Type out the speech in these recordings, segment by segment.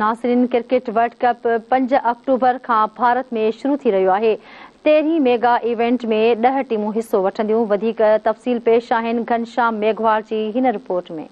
ناظرين cricket world cup 5 October کان ڀارت ۾ شروع ٿي رهيو آهي. 13هين ميگا ايونٽ ۾ 10 ٽيمون حصو وٺنديون. وڌيڪ تفصيل پيش آهن گهنشام ميگهواڙ جي هن report ۾.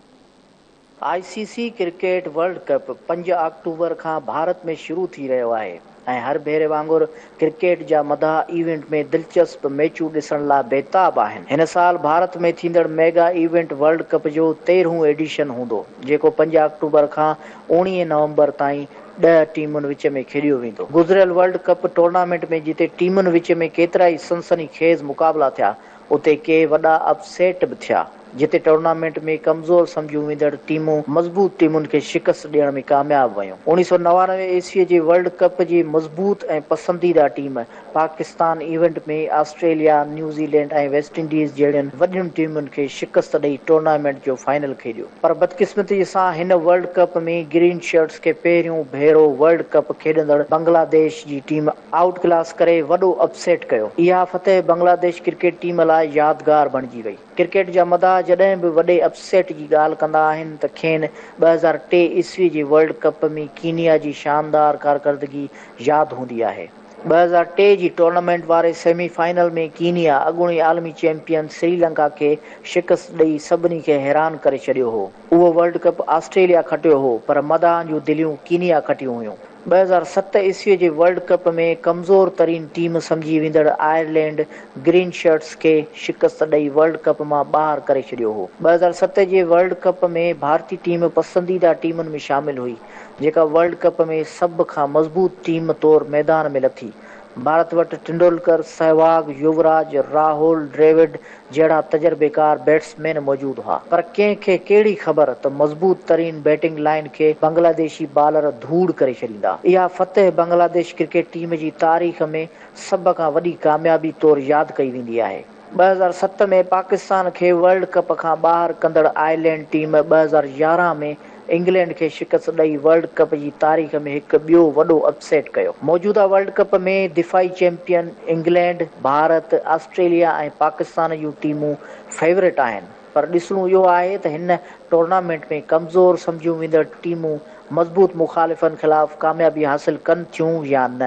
I C C cricket world cup 5 October کان ڀارت ۾ شروع ٿي رهيو آهي ۽ هر ڀيري وانگر ڪرڪيٽ جا مداح ايونٽ ۾ دلچسپ ميچون ڏسڻ لاء بيتاب آهن. هن سال ڀارت ۾ ٿيندڙ ميگا ايونٽ ورلڊ ڪپ جو 13هون ايڊيشن هوندو، جيڪو 5 آڪٽوبر کان 19 نومبر تائين 10 ٽيمن وچ ۾ کيڏيو ويندو. گذريل ورلڊ ڪپ ٽورنامينٽ ۾ جتي ٽيمن وچ ۾ ڪيترائي سنسني خيز مقابلا ٿيا، اتي ڪي وڏا اپ سيٽ به ٿيا، جتي ٽورنامينٽ ۾ ڪمزور سمجهيون ويندڙ ٽيمون مضبوط ٽيمن کي شڪست ڏيڻ ۾ ڪامياب ويون. 1999 عيسوي جي ورلڊ ڪپ جي مضبوط ۽ پسنديده team Pakistan event ۾ Australia, New Zealand ۽ West Indies جهڙين وڏين ٽيمن کي شڪست ڏئي ٽورنامينٽ جو فائنل کيڏيو. پر بدقسمتي سان هن ورلڊ ڪپ ۾ گرين شرٽس کي پهريون ڀيرو ورلڊ ڪپ کيڏندڙ بنگلاديش جي ٽيم آئوٽ ڪلاس ڪري وڏو اپ سيٽ ڪيو. اها فتح بنگلاديش ڪرڪيٽ ٽيم لاء يادگار بڻجي وئي. ڪرڪيٽ جا مداح جڏهن به وڏي اپ سيٽ جي ڳالهه ڪندا آهن ته کين 2003 عيسوي جي ورلڊ ڪپ ۾ ڪينيا جي شاندار ڪارڪردگي ياد هوندي آهي. 2003 جي ٽورنامينٽ واري سيمي فائنل ۾ ڪينيا اڳوڻي عالمي چيمپيئن سريلنڪا کي شڪست ڏئي سڀني کي حيران ڪري ڇڏيو هو. اهو ورلڊ ڪپ آسٽريليا کٽيو هو پر مداحن جون دليون ڪينيا کٽيون هيون. 2007 عيسوي جي ورلڊ ڪپ ۾ ڪمزور ترين ٽيم سمجهي ويندڙ آئرلينڊ گرين شرٽس کي شڪست ڏئي ورلڊ ڪپ مان ٻاهر ڪري ڇڏيو هو. 2007 جي ورلڊ ڪپ ۾ ڀارتي ٽيم پسنديده ٽيمن ۾ شامل هئي، جيڪا ورلڊ ڪپ ۾ سڀ کان مضبوط ٽيم طور ميدان ۾ لٿي. ڀارت وٽ ٽنڊولڪر، سهواگ، يووراج، راهول ڊريوڊ جهڙا تجربيڪار بيٽسمين موجود هئا پر ڪنهن کي ڪهڙي خبر ته مضبوط ترين بيٽنگ لائين کي بنگلاديشي بالر ڌوڙ ڪري ڇڏيندا. اها فتح بنگلاديش ڪرڪيٽ ٽيم جي تاريخ ۾ سڀ کان وڏي ڪاميابي طور ياد ڪئي ويندي آهي. 2007 ۾ پاڪستان کي ورلڊ ڪپ کان ٻاهر ڪندڙ آئرلينڊ ٽيم 2011 ۾ انگلينڊ کي شڪست ڏئي ورلڊ ڪپ جي تاريخ ۾ هڪ ٻيو وڏو اپ سيٽ ڪيو. موجوده ورلڊ ڪپ ۾ دفاعي champion England, Bharat, Australia ۽ Pakistan جون ٽيمون فيورٽ آهن پر ڏسڻو اهو آهي ته هن ٽورنامينٽ ۾ ڪمزور سمجهيون ويندڙ ٽيمون مضبوط مخالفن خلاف ڪاميابي حاصل ڪن ٿيون يا نه.